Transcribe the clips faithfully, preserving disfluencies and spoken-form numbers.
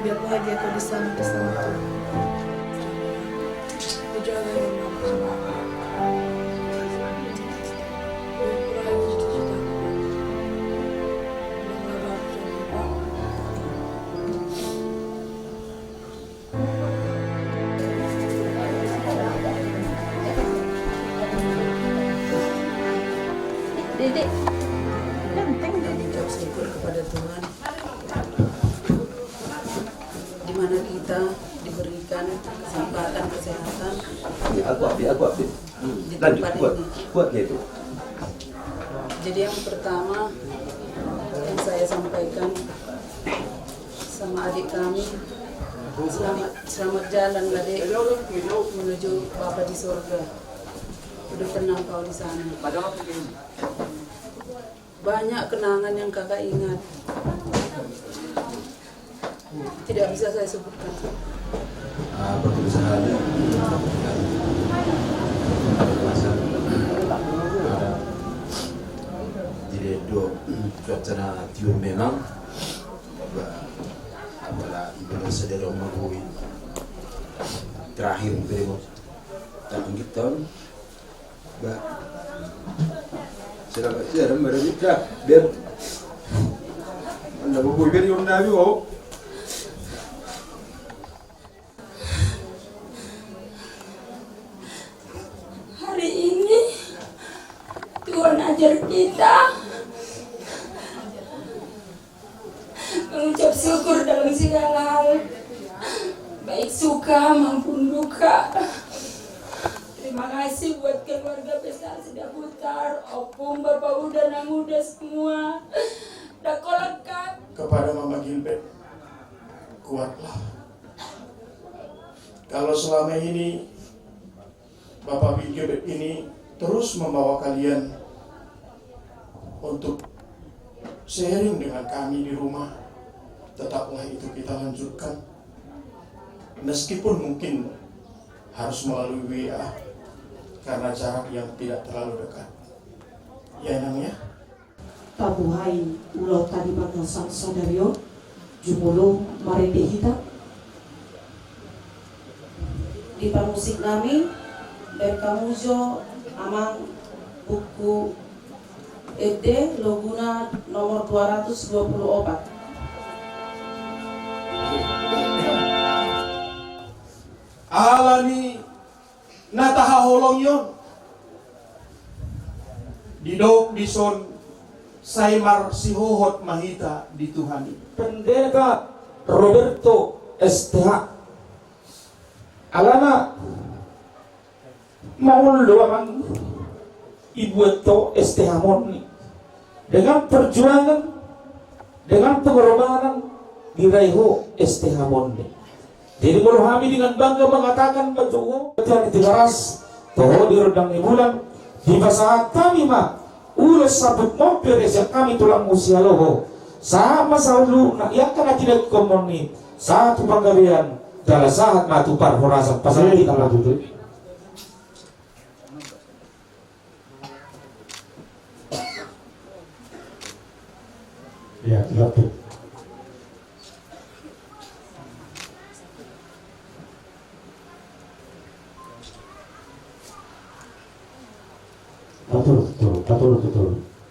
Biar bahagia kau di sana bersama Tuhan. Dijaga ya, Mama. Dedek, ganteng, Dedek. Syukur kepada Tuhan. Di mana kita diberikan kesempatan, kesehatan. Ya, aku ambil, aku ambil. Hmm, di lanjut, tempat kuat, ini. Kuat dia itu. Jadi yang pertama yang saya sampaikan sama adik kami, selamat, selamat jalan, Adik, menuju Bapa di surga. Udah tenang kau di sana. Banyak kenangan yang Kakak ingat. Tidak bisa saya sebutkan. Ah, betul sekali. Jadi, do, cuaca na tiur memang. Ba, apala ibadah sadari on ma boi. Terakhir, bere mo. Tanggit tahun. Ba. Selamat siang, Mbak Rita. Biar. Anda mau boi, biar ion nabi, oh. Hari ini Tuhan ajar kita mengucap syukur dalam segala hal, baik suka maupun duka. Terima kasih buat keluarga besar Sidabutar, opung, bapak uda, nang uda semua. Dah kau lengkap. Kepada Mama Gilbert, kuatlah. Kalau selama ini Bapak Bingkebet ini terus membawa kalian untuk sharing dengan kami di rumah, tetaplah itu kita lanjutkan. Meskipun mungkin harus melalui W A karena jarak yang tidak terlalu dekat. Ya, Nang, ya? Tabuhai ulaonta di bagasan sadari on, jumolo marende hita. Di parmusik nami, baen hamu jo amang Buku Ende, loguna nomor dua ratus dua puluh opat. Alani na tahaholongi on. Didok dison, sai marsihohot ma hita di Tuhan i. Pendeta Roberto S T H. Alana maol do amang, dibuat ho S T H-monni. Dengan perjuangan, dengan pengorbanan, diraih ho S T H-monni. Jadi molo hami dengan bangga mengatakan, ma jo ho, Tuhan i Tigaras, toho di rondang ni bulan, dipasahat hami ma ulos saput mope resian hami tulangmu Sihaloho. Sahat ma saluhutna angka na tinadingkonmonni, sahat tu panggabean, jala sahat ma tu parhorasan. Pasahat hita ma. Ya, betul. Betul, betul, betul, betul.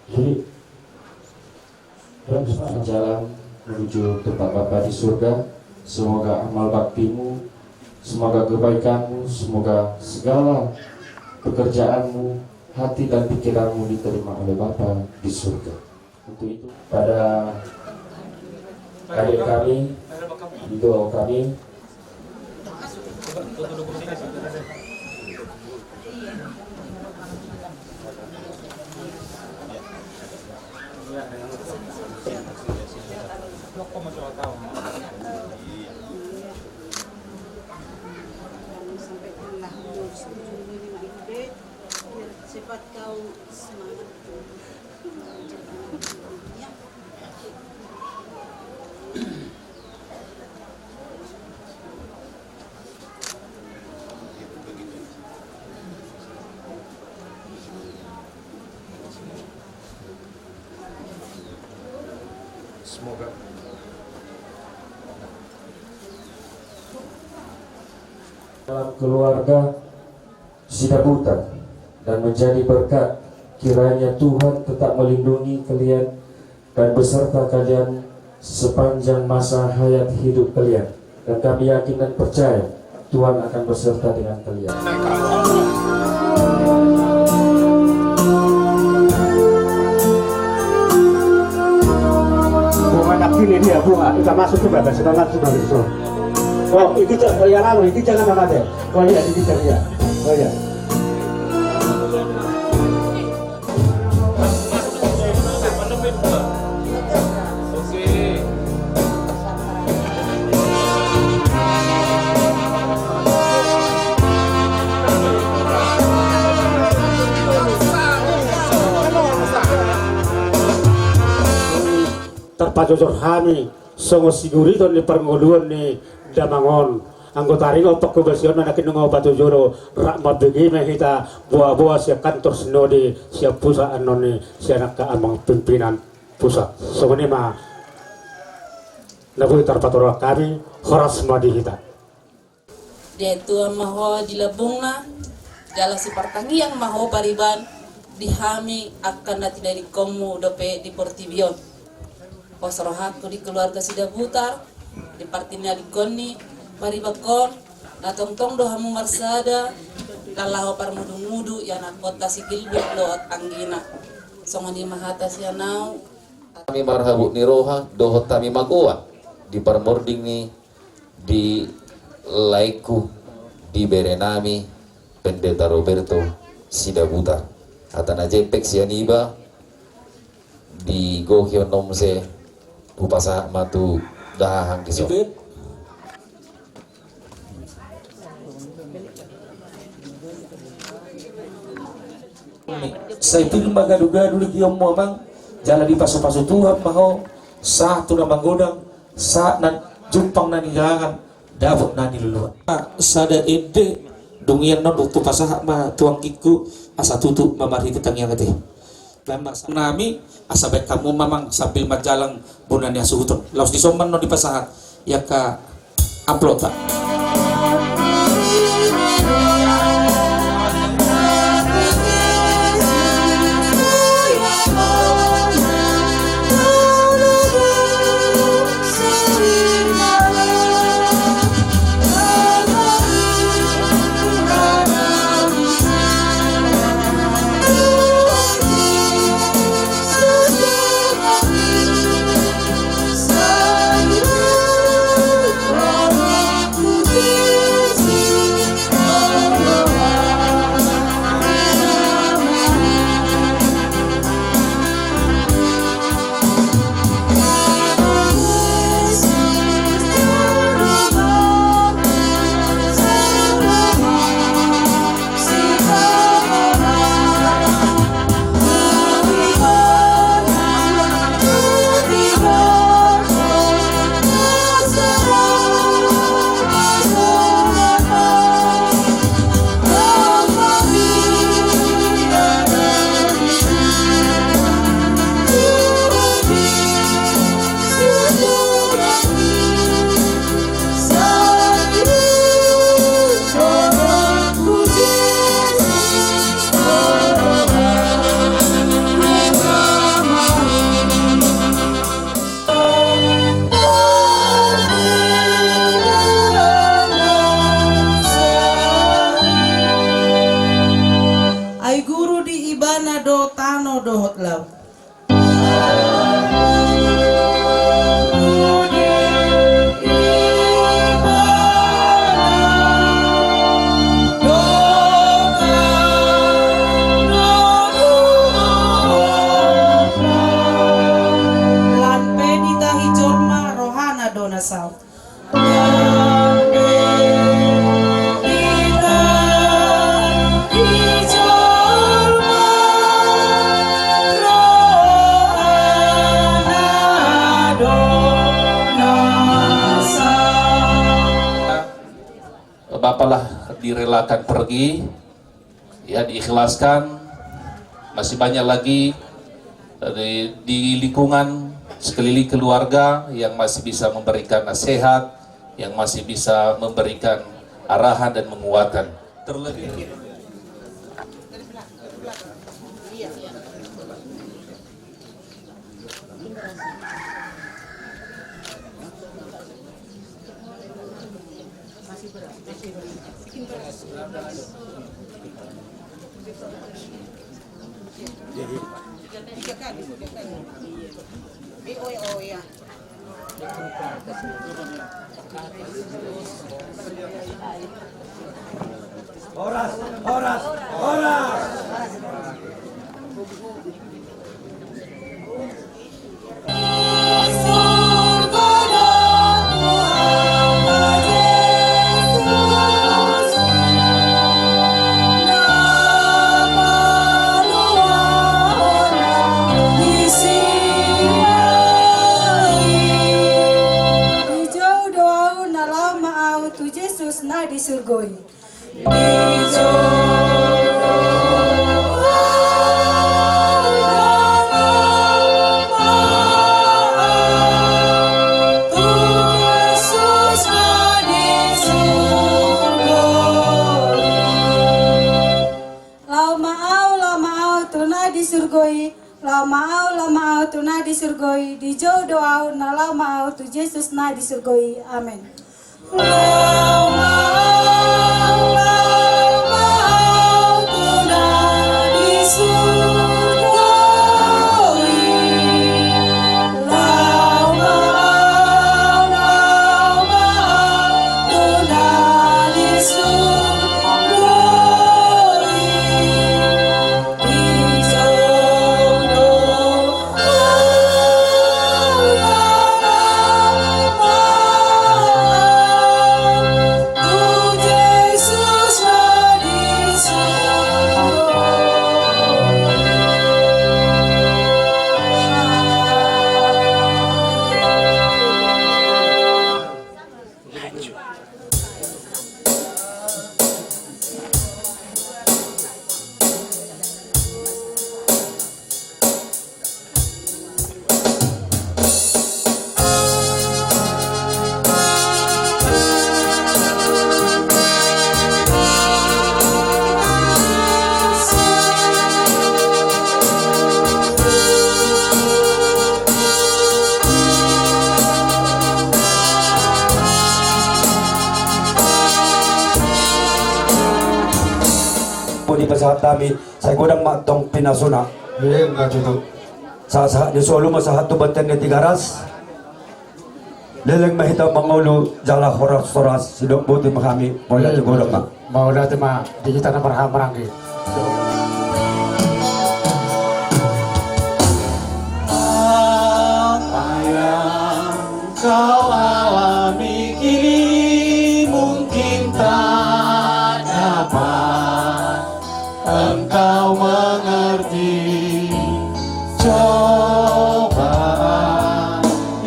Jadi, jalan menuju tempat Bapa di surga. Semoga amal baktimu, semoga kebaikanmu, semoga segala pekerjaanmu, hati dan pikiranmu diterima oleh Bapa di surga. Untuk itu, pada adik kami, ibu kami, sampai telah umur setuju ini, Mak Ibu, biar cepat kau semangat. Ya. Semoga. dalam keluarga Sidabutar dan menjadi berkat. Kiranya Tuhan tetap melindungi kalian dan beserta kalian sepanjang masa hayat hidup kalian. Dan kami yakin dan percaya Tuhan akan beserta dengan kalian. Bunga nak ini dia, bunga. Kita masuk ke bawah, kita masuk ke bawah. Oh, itu cak, oh, ya, lalu, itu jangan nama dia. Oh, iya, itu cak, ya. Oh, iya. Tarpajojor hami songon siguriton ni parngoluon ni damang on. Anggo taringot panghobasion na nangkin nunga hupatojolo, rap mambege ma hita boa-boa sian kantor sinode, sian pusat annon ni sian angka amang pimpinan pusat. Songon i ma na boi tarpatupa hami, horas ma di hita. Dia tua ma ho di lambungna, jala sipartangiang ma ho pariban di hami angka na tinadingkonmu dope di portibi on. Pos rohangku di keluarga Sidabutar, di partinadingkon ni paribankon, na tongtong do hamu marsada, na laho parmudumudu, ianakhonta si Gilbert dohot anggina. Songon i ma hata sian ahu. Hami marhabot ni roha, dohot hami magoan, di parmording ni di laengku, di berenami, Pendeta Roberto Sidabutar. Hata na jempek sian iba, digohi on muse, hupasahat ma tu dahahang dison. Sai pir ma gadu-gadu di gionmu amang, jala dipasupasu Tuhan ma ho, sahat tu na magodang, sahat na jumpang na nidanggan, dapot na niluluan. Sada ende, dung i annon hupasahat ma tu anggingku, asa tutu ma marhite tangiang i. Baen ma nami, asa baen hamu ma amang sambil manjalang bona ni hasuhuton. Laos dison ma annon dipasahat i angka amplopta. Ai guru di ibana do tano dohot laut. Lam pe ditahi jolma rohana do na saut. Bapa lah direlakan pergi, ya, diikhlaskan, masih banyak lagi, eh, di, di lingkungan sekeliling keluarga yang masih bisa memberikan nasihat, yang masih bisa memberikan arahan dan menguatkan. Terlebih Horas, horas, horas. Dijou do ahu na laho ma ahu tu Jesus na di surgo i. Laho ma ahu, laho ma ahu tu na di surgo i. Laho ma ahu, laho ma ahu tu na di surgo i. Dijou do ahu na laho ma ahu tu Jesus na di surgo i. Amen. Boi dipasahat hami, sai godang ma antong pinasuna. Ima tutu. Sahat-sahat ni solu ma sahat tu bontean ni Tigaras. Leleng ma hita mangolu jala horas-horas, sidok boti ma hami, mauliate godang ma. Mauliate ma di hita na marhahamaranggi. Apa yang kau alami kini mungkin tak dapat engkau mengerti, cobaan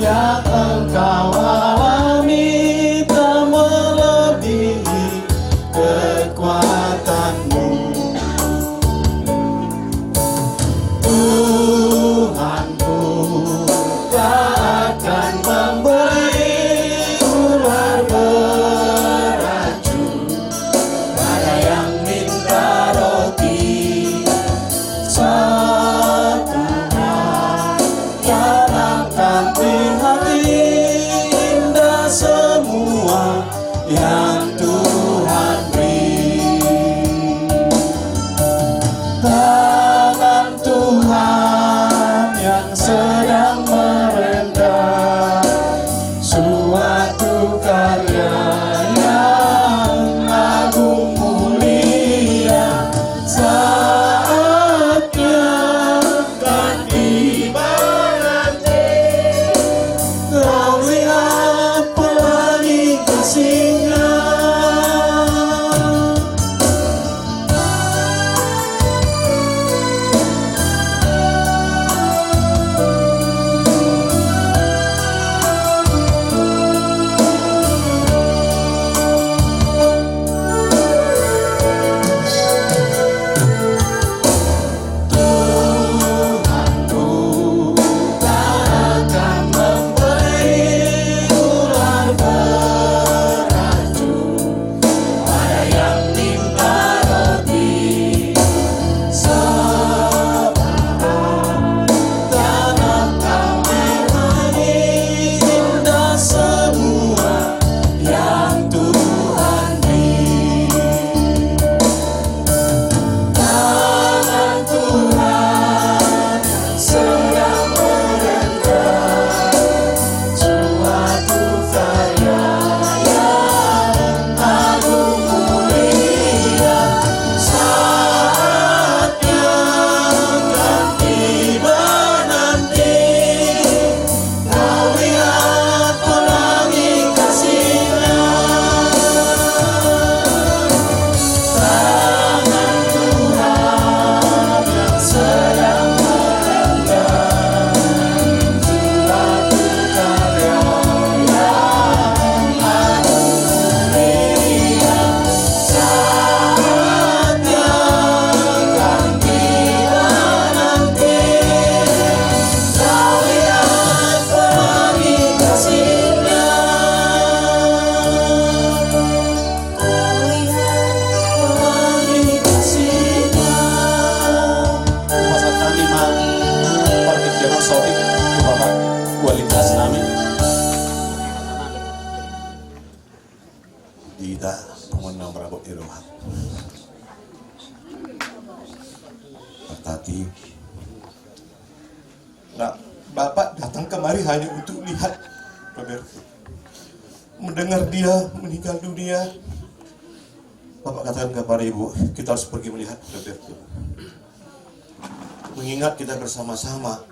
yang engkau alami tak melebihi kekuatanmu. Tuhanmu tak akan memberi ular beracun pada yang minta roti setengah. Tanamkan di hati indah semua yang Tuhan beri. Tangan Tuhan yang sedang merendam suatu karya yang agung mulia saatnya. Kan tiba nanti, kau lihat pelangi kasihnya. Di hita punguan na marhabot ni roha. Artati. Nah, Bapak datang kemari hanya untuk lihat Roberto. Mendengar dia meninggal dunia, Bapak katakan kepada Ibu, kita harus pergi melihat Roberto. Mengingat kita bersama-sama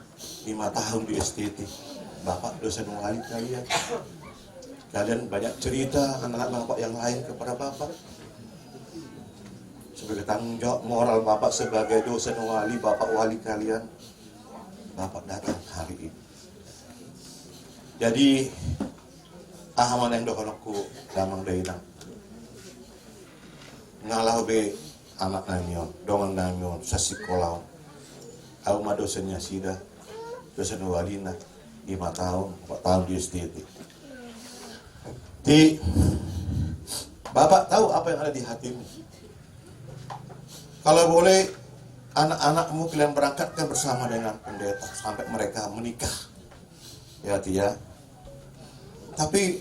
lima tahun di S T T. Bapak dosen wali kalian. Kalian banyak cerita anak-anak Bapak yang lain kepada Bapak. Sebagai tanggung jawab moral Bapak sebagai dosen wali, Bapak wali kalian, Bapak datang hari ini. Jadi, aha ma naeng dohononku, damang dainang. Nga laho be anak nami on, dongan nami on, sasikola on. Au ma dosen nasida, dosen walina, lima tahun, empat tahun di S T T. Di, Bapak tahu apa yang ada di hatimu. Kalau boleh, anak-anakmu kalian berangkatkan bersama dengan pendeta sampai mereka menikah. Ya, Ti, ya. Tapi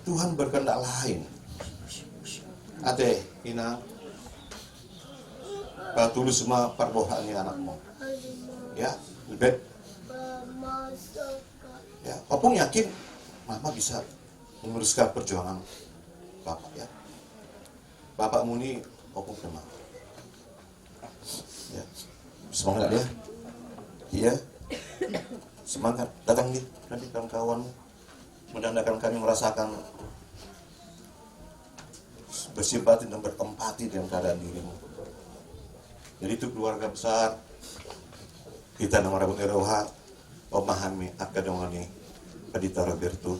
Tuhan berkehendak lain. Ate, Inang, patulus ma parbohak ni anakmu. Ya, Ibet. Ya, Ompung yakin Mama bisa meneruskan perjuangan Bapak, ya. Bapakmu ni Ompung tenang. Ya. Semangat ya. Iya. Semangat. Datang di nanti kawan-kawan. Mudah-mudahan kami merasakan bersimpati dan berempati dengan keadaan dirimu. Jadi itu keluarga besar kita na marhabot ni roha. Memahami angka dongan ni Pandita Roberto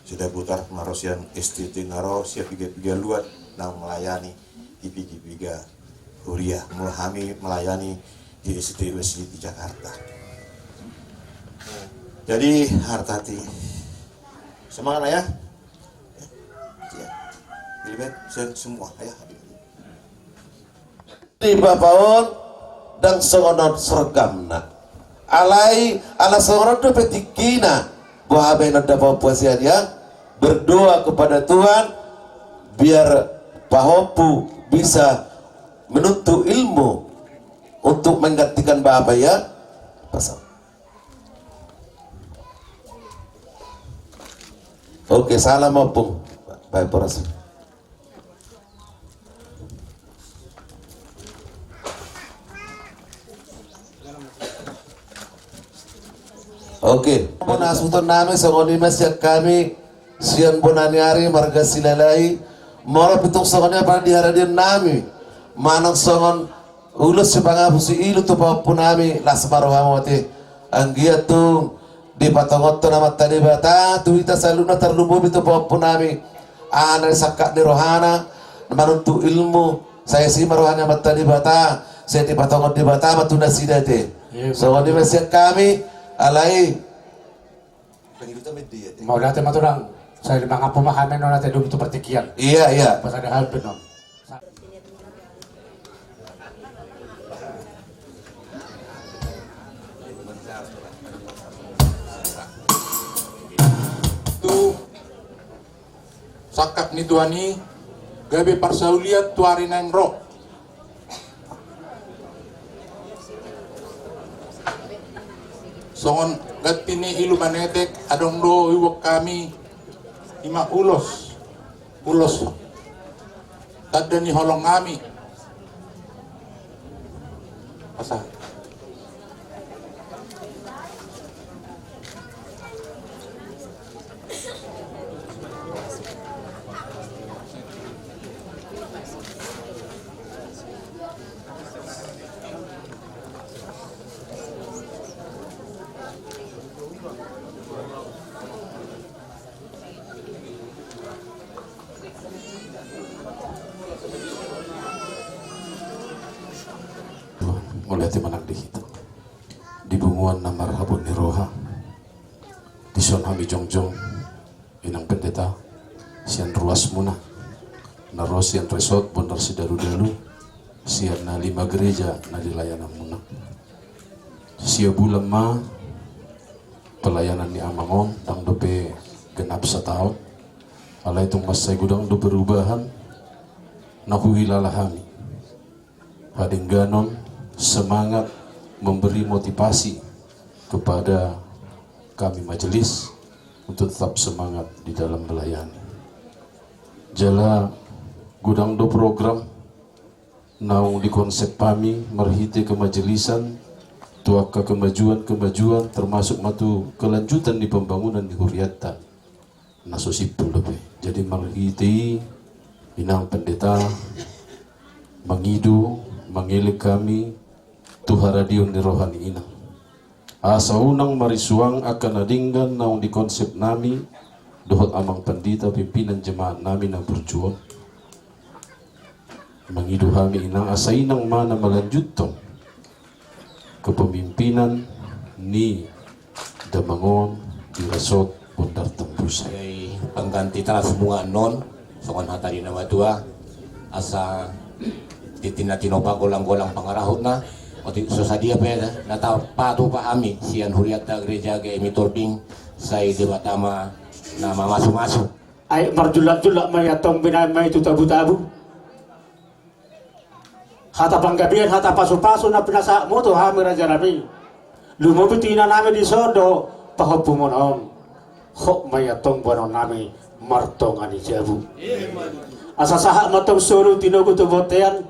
Sidabutar, na ro sian S T T, na ro sian piga-piga luat, na melayani di piga-piga huria. Molo hami melayani di S T T U S I di Jakarta. Jadi, Artati, semangat, Ayah. Ya. Jadi, baik, se-, semua, Ayah. Di bapa on, ndang songon on sergamna. Alai, ala songon on dope tingkina, boha baenon da pahompu sian ia, berdoa kepada Tuhan, biar pahompu bisa menuntut ilmu untuk menggantikan bapa ia. Pasal. Oke, salam, Ompung. Baik, boras. Oke, bona hasuhuton nami, songon i ma sian hami, sian bona ni ari, marga Silahi. Molo pe tung songon i, apala di haradeon nami, manang songon ulos sipangapus ilu tu pahompu nami, las ma rohamu ate. Anggiat tung dipatongonhon Amanta Debata tu hita saluhutna, tarlumobi tu pahompu nami, aha na disangkap ni rohana, manuntut ilmu, sai asi ma roha ni Amanta Debata, sai dipatongon Debata ma tu nasida ate. Iya. Songon i ma sian hami, alai. Mauliate ma tulang, sai mangampu ma hami on ate, dung tu partingkian. Iya, iya. Pas ada hal pe on. Tu sangkap ni Tuhan i, gabe parsaulian tu ari naeng ro. Songon ganti ni ilu manetek, adong do iboan hami, ima ulos. Ulos. Tanda ni holong nami. Asa. Mauliate ma nang di hita. Di punguan na marhabot ni roha. Dison hami jongjong, Inang Pendeta, sian ruas muna. Na ro sian Resort Bondar Sidaludalu, sian na lima gereja na di layanan muna. Sia bulan ma pelayanan ni amang on, ndang dope genap sataon. Alai tung mansai godang do perubahan na huhilala hami. Hadengganon, semangat, memberi motivasi kepada kami majelis untuk tetap semangat di dalam melayani. Jala godang do program naung dikonsep hami marhite kemajelisan tu angka kemajuan-kemajuan, termasuk ma tu kelanjutan ni pembangunan ni hurianta na so simpul dope. Jadi marhite i, Inang Pendeta, mangido, mangelek hami tu haradion ni roha ni Inang, asa unang marisuang angka na denggan naung dikonsep nami dohot Amang Pandita, pimpinan jemaat nami na burju on. Mangido hami, Inang, asa Inang ma na malanjuthon kepemimpinan ni damang on di Resort Bondar Tambusa. Sebagai pengganti teras bunga non, songon hata ni na matua, asa tintin na tinopa, golang-golang pangarahutna. Otik so sadia pe na tapatupa hami sian hurianta Gereja G M I Torbing, sai Debata ma na mamasu-masu. Ai marjulak-julak ma i antong, binahen ma i tu tabu-tabu. Hata panggabean, hata pasu-pasu na pinasahatmu tu hami, raja nami, lumobi tu ina nami dison dohot pahompumuna on, hot ma i antong boanon nami martonga ni jabu. Asa sahat ma antong solu tinogu tu bontean,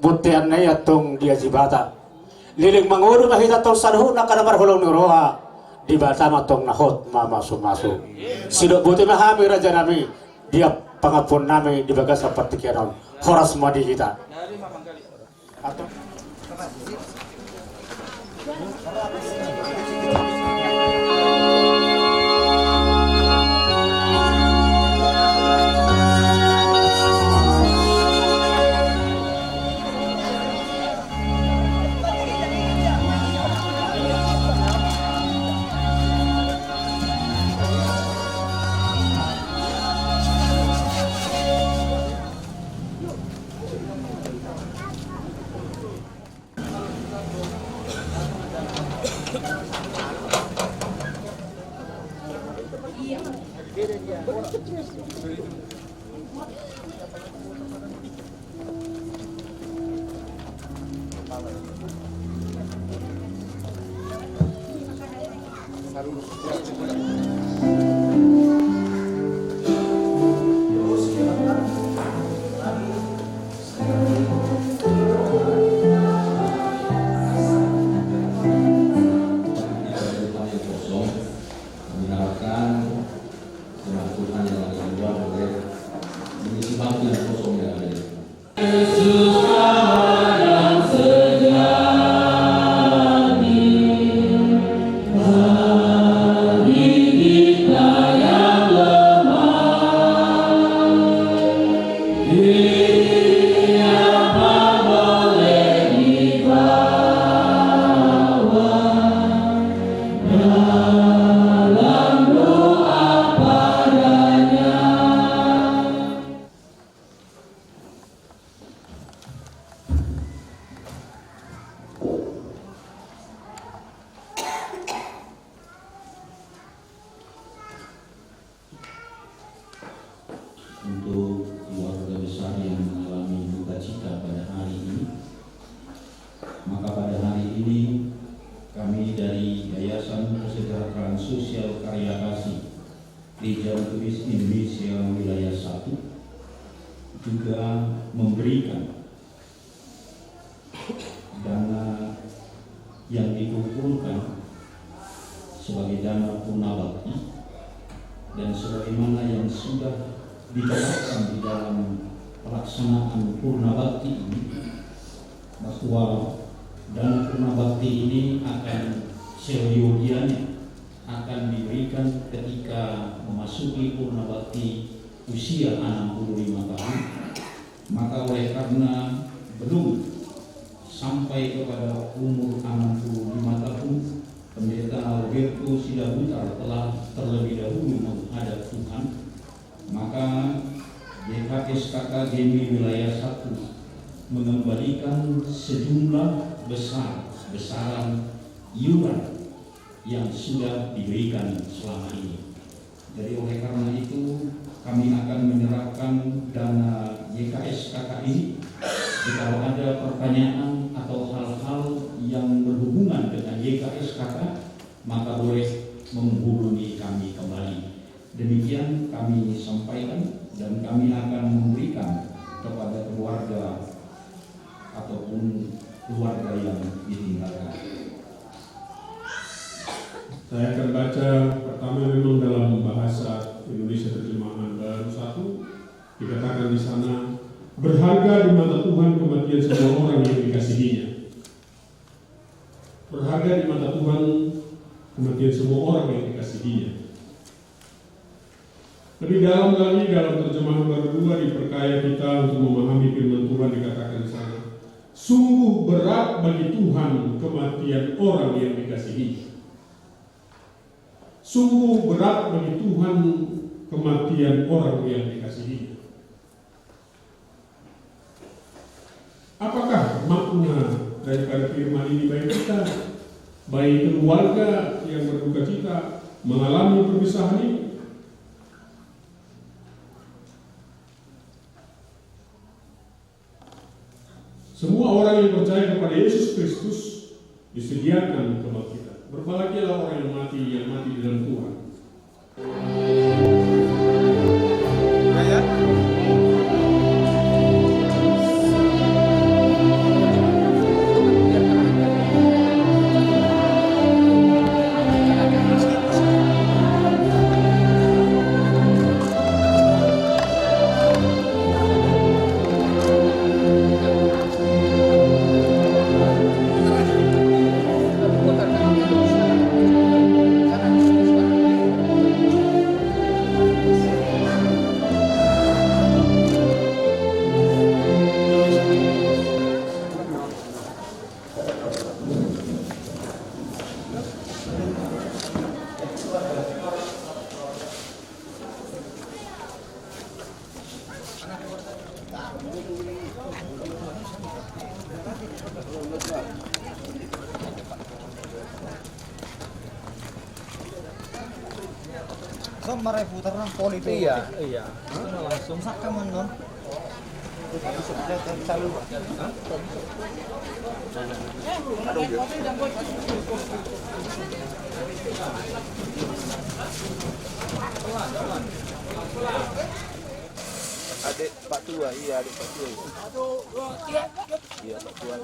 bonteanna i antong di Ajibata. Leleng mangolu ma hita antong saluhutna angka na marholong ni roha, Debata ma antong na hot mamasu-masu. Sidok boti ma hami, raja nami, di pangampuon nami di bagasan partingkian on. Horas ma di hita. Kami harapkan jemaat Tuhan yang ada di luar boleh mengisi bakti yang kosong yang ada di sini. Untuk keluarga besar yang mengalami duka cita pada hari ini, maka pada hari ini kami dari Yayasan Kesejahteraan Sosial Karya Kasih Gereja Metodis Indonesia Wilayah satu juga memberikan dana yang dikumpulkan sebagai dana purna bakti, dan sebagaimana yang sudah dijelaskan di dalam pelaksanaan purna bakti ini, bahwa dana purna bakti ini akan seyogianya akan diberikan ketika memasuki purna bakti usia enam puluh lima tahun. Maka oleh karena belum sampai kepada umur enam puluh lima tahun, Pendeta Roberto Sidabutar telah terlebih dahulu menghadap Tuhan, maka G K S K K G M I Wilayah satu mengembalikan sejumlah besar-besaran iuran yang sudah diberikan selama ini. Jadi oleh karena itu, Kami akan menyerahkan dana Y K S K K ini. Jikalau ada pertanyaan atau hal-hal yang berhubungan dengan Y K S K K, maka boleh menghubungi kami kembali. Demikian kami sampaikan dan kami akan memberikan kepada keluarga ataupun keluarga yang ditinggalkan. Saya akan baca pertama memang dalam bahasa Indonesia terjemahan baru satu, dikatakan di sana, "Berharga di mata Tuhan kematian semua orang yang dikasihinya." Berharga di mata Tuhan kematian semua orang yang dikasihinya. Lebih dalam lagi, dalam terjemahan baru dua diperkaya kita untuk memahami firman Tuhan, dikatakan di sana, "Sungguh berat bagi Tuhan kematian orang yang dikasihinya." Sungguh berat bagi Tuhan kematian orang yang dikasihinya. Apakah makna daripada firman ini bagi kita, bagi keluarga yang berduka cita mengalami perpisahan ini? Semua orang yang percaya kepada Yesus Kristus disediakan kebangkitan. Berbahagialah orang yang mati, yang mati di dalam Tuhan. Sama reputar nang poli tu. Iya, iya. Langsung sakka manon. Adek Pak Tua, iya, adek Pak Tua. Iya, Pak Tua.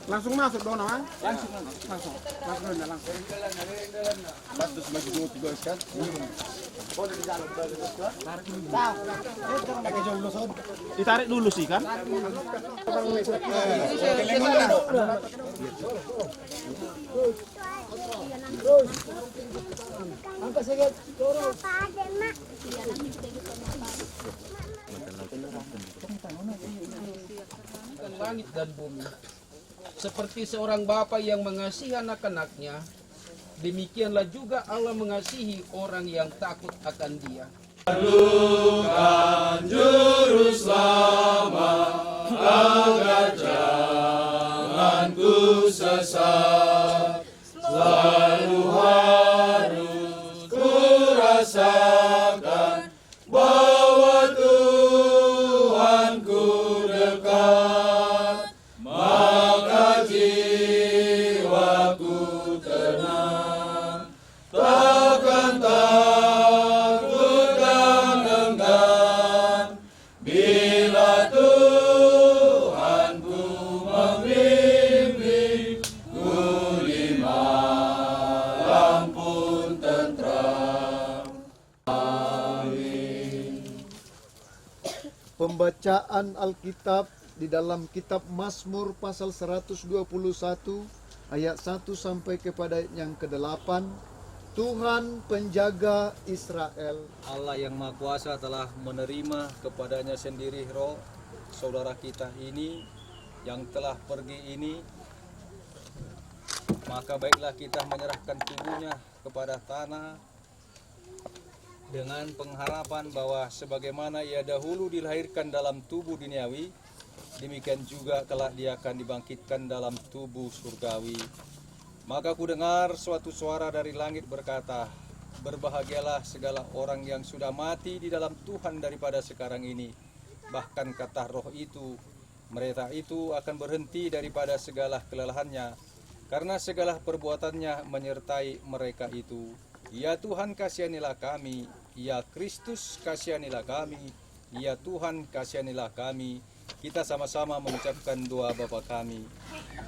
Langsung masuk dong, ah? Langsung, langsung. Langsung, langsung. Langsung. Pas terus maju dua, tiga, kan? Ditarik dulu sih, kan? Angkat sedikit. Langit dan bumi. Seperti seorang bapa yang mengasihi anak-anaknya, demikianlah juga Allah mengasihi orang yang takut akan Dia. Perlukan Juru Selamat, agar jangan ku sesat. Selalu harus ku rasakan bahwa Tuhanku dekat, maka jiwaku tenang, takkan takut dan enggan, bila Tuhanku membimbing, ku di malam pun tentram. Amin. Pembacaan Alkitab di dalam kitab Mazmur pasal seratus dua puluh satu ayat satu sampai kepada yang kedelapan. Tuhan penjaga Israel. Allah yang Maha Kuasa telah menerima kepada-Nya sendiri roh saudara kita ini yang telah pergi ini, maka baiklah kita menyerahkan tubuhnya kepada tanah dengan pengharapan bahwa sebagaimana ia dahulu dilahirkan dalam tubuh duniawi, demikian juga kelak dia akan dibangkitkan dalam tubuh surgawi. Maka kudengar suatu suara dari langit berkata, Berbahagialah segala orang yang sudah mati di dalam Tuhan daripada sekarang ini. Bahkan kata roh itu, mereka itu akan berhenti daripada segala kelelahannya, karena segala perbuatannya menyertai mereka itu. Ya Tuhan, kasihanilah kami. Ya Kristus, kasihanilah kami. Ya Tuhan, kasihanilah kami. Kita sama-sama mengucapkan doa Bapa kami.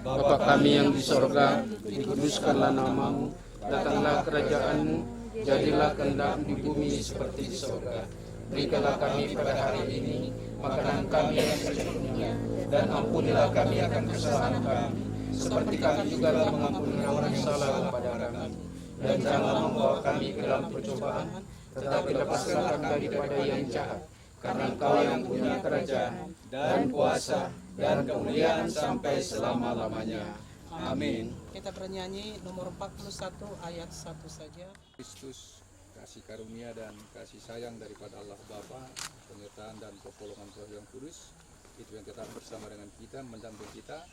Bapa kami yang di sorga, dikuduskanlah nama-Mu, datanglah kerajaan-Mu, jadilah kehendak-Mu di bumi seperti di sorga. Berikanlah kami pada hari ini makanan kami yang secukupnya, dan ampunilah kami akan kesalahan kami, seperti kami juga telah mengampuni orang yang salah kepada kami. Dan janganlah membawa kami ke dalam percobaan, tetapi lepaskanlah kami daripada yang jahat. Karena Engkau yang punya kerajaan, dan kuasa, dan kemuliaan sampai selama-lamanya. Amin. Kita bernyanyi nomor empat puluh satu ayat satu saja. Kristus, kasih karunia dan kasih sayang daripada Allah Bapa, penyertaan dan pertolongan Roh yang Kudus, itu yang tetap bersama dengan kita, mendampingi kita,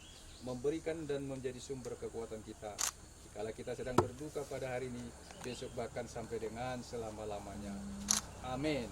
memberikan dan menjadi sumber kekuatan kita. Dikala kita sedang berduka pada hari ini, besok bahkan sampai dengan selama-lamanya. Amin.